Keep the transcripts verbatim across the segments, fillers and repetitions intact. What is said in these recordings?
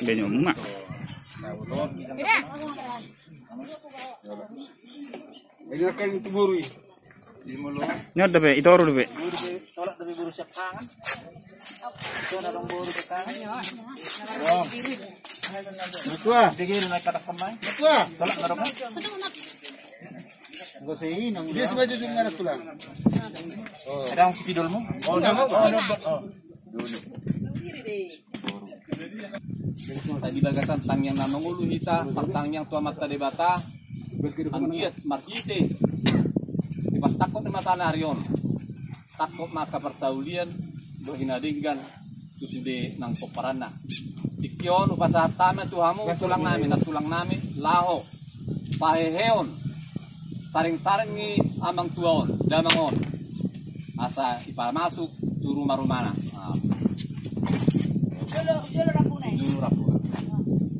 Benyo muna. Ini akan itu boru i. Ini ada be, itu baru be. Tolak dari boru siap tangan. Itu ada dong boru siap tangan. Betul. Dia kira naik kata kemai. Betul. Tolak ada dong. Enggak sih, nang dia sebaju juga ada tulang. Ada yang spidolmu? Oh, enggak apa-apa. Oh. Sai di bagasan tangiang na mangolu hita, martangiang tu Amanta Debata, anggiat marhite dipastangkos ni mata ni ari on, tangkos ma angka parsaulian dohot hinadenggan tu sude nang pomparanna. Tingki on hupasahat hami tu hamu tulang nami, nantulang nami, laho paheheon sareng-sareng ni amang tua on, damang on, asa dipamasuk tu ruma-rumana. Nah. Jolo, jolo rampuna i. Jolo rampuna.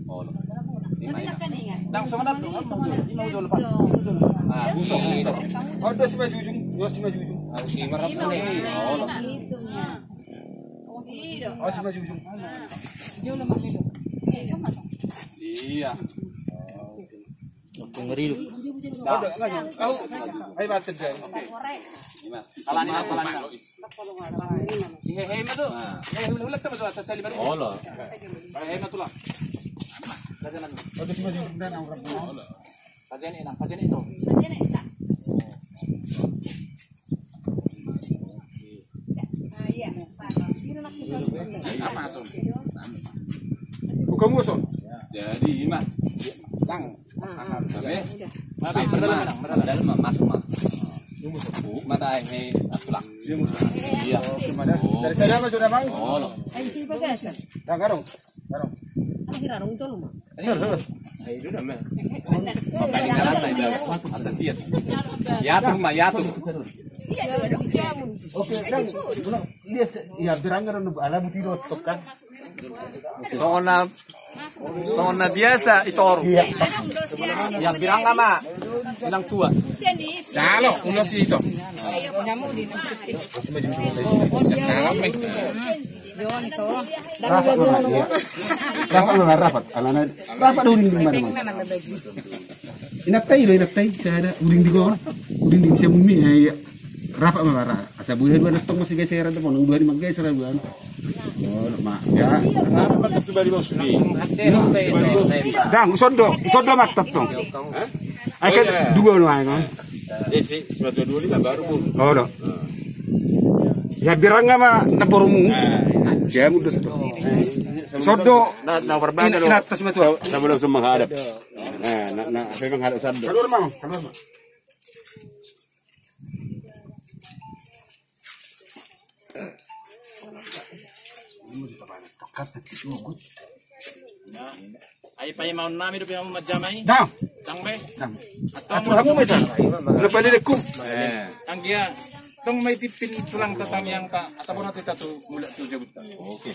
Oh, lo. Tapi nak kan ingat. Langsung ada tu, langsung jolo. Ini jolo pas. Jolo. Ah, busuk. Oh, dos lima jujung, dos lima jujung. Harus lima rampuna i. Oh, lo. Itu. Oh, dos lima jujung. Jolo mangelo. Iya. Tunggu dulu. Ayo, baca deh. Oke. Alani apa, alani? Hehe, ma tu. Hehe, ulang, ulang, sama, sama, sama, baru. Olo. Hehe, ma tu lah. Kajian ini, nang, kajian itu. Bukan musuh. Jadi, ima. Bang. Tapi, madal ma, madal ma, masuk ma. Mata, eh, eh, tulang. Iya. Dari sana, Mas, sudah, Bang? Oh, lo. Ayo, sini, Pak, guys. Nah, garong. Garong. Ada garong, jolo ma. Asa siat. Yatur ma, yatur. Oke, kan? Dia se-, ya, berangga dan ala buti do, kan? Songon na, songon na biasa i toru. Iya. Ya, berangga ma. Inang tua. Jalo, ulos itu. Rapat, iya. Rapat, rapat. Alana, rapat dulu di mana, Bang? Inap tai do, inap tai. Saya ada uling di gol. Uling di bisa bumi, ya, iya. Rapat ma bara. Asa boi haduan tong masih geseran tong, dua lima geseran dua. Oh, ma, ya. Rapat ma tu bari bos ni. Dang, sondo, sondo ma tong. Ai kan dua no ai kan. Eh, si, si dua dua lima baru, Bung. Oh, do. Ya, berangga ma na borumu. Ya, mudah tu. Sondo. Na, na, berbeda lo. Ini atas ma tu. Na, belum semua menghadap. Nah, nah, nah, saya menghadap sondo. Keluar, Mang. Keluar, Mang. Ai paimaon nami dope hamu manjama i. Dang. Dang be. Dang. Atur hamu mesa. Lepa di deku. Anggia. Tong ma i pimpin tulang ta tangiang ta. Asa bona hita tu mulak tu jabunta. Oke.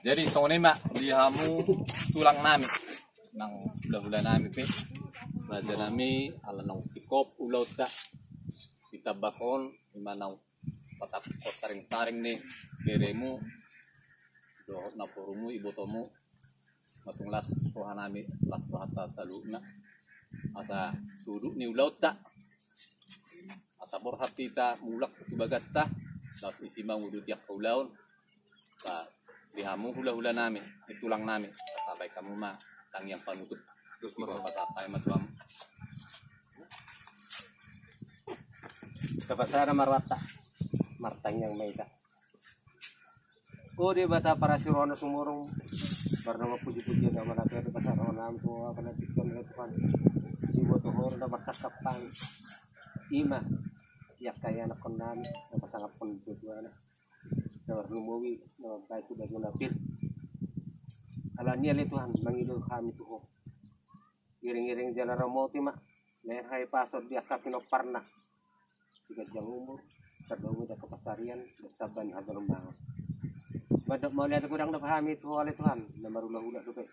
Jadi songon i ma di hamu tulang nami. Nang hulahula nami pe. Raja nami ala naung singkop ulaonta. Ditambahon ima naung patap saring-saring ni beremu dohot namborumu, ibotomu, ma tung las rohanami, las rohanta saluhutna. Asa tuduk ni ulaonta, asa borhat hita mulak tu bagasta, laos isi ma uduti angka ulaon. Ba, di hamu hula-hulanami, di tulangnami, asa baen hamu ma tangiang panutup. Terus marhata ma tu hamu. Tapasada ma rohanta, martangiang ma hita. O Debata parasi roha na sumurung, marnama puji-pujian na manatap di pasahat rohanami tu Ho, apala dikon, ale Tuhan, diboto Ho do na marsangkap hami. I ma di angka ianakhonnami na pasangaphon di tuana, na marlumobi na mambahen tu baju na pir. Alani i ale Tuhan, mangido hami tu Ho, iring-iring jala ramoti ma, lehon hahipason di angka pinomparna, di ganjang umur, tarlumobi di angka pansarian, dohot tamba ni haborumbahan. Mandok mauliate godang do hami tu Ho ale Tuhan, na marhula-hula dope.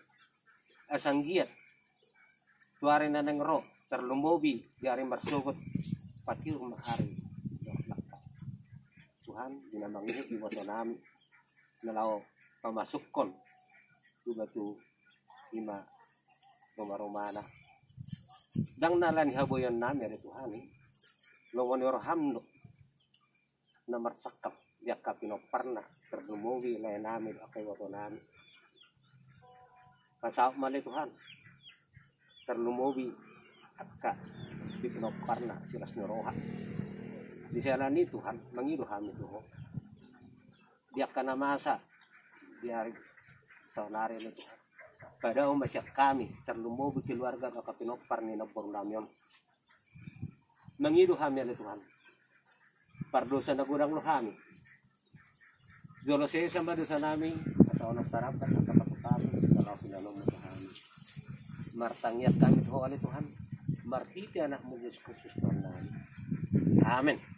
Asa anggiat tu ari na naeng ro, tarlumobi di ari marsogot, patiur ma ari dohot langka, Tuhan, di na mangihut ibotonami na laho mamasukhon tu batu, i ma ruma-rumana. Ndang na alani haboaonnami ale Tuhan i, lomo ni roham do na marsangkap di angka pinomparna, tarlumobi laenami dohot angka ibotonami. Pasaut ma ale Tuhan, tarlumobi angka di pinomparna silas ni roha. Di siala ni i Tuhan, mangido hami tu Ho, di angka na masa di ari saonari ale Tuhan, padao ma sian hami, tarlumobi keluarga dohot angka pinompar ni namborunami on. Mangido hami ale Tuhan, pardosa na godang do hami. Jolo sesa ma dosanami, asa unang tarambat angka patupaon na laho pinanomu tu hami. Martangiang hami tu Ho ale Tuhan, marhite Anakmu Jesus Kristus Tuhannami. Amen.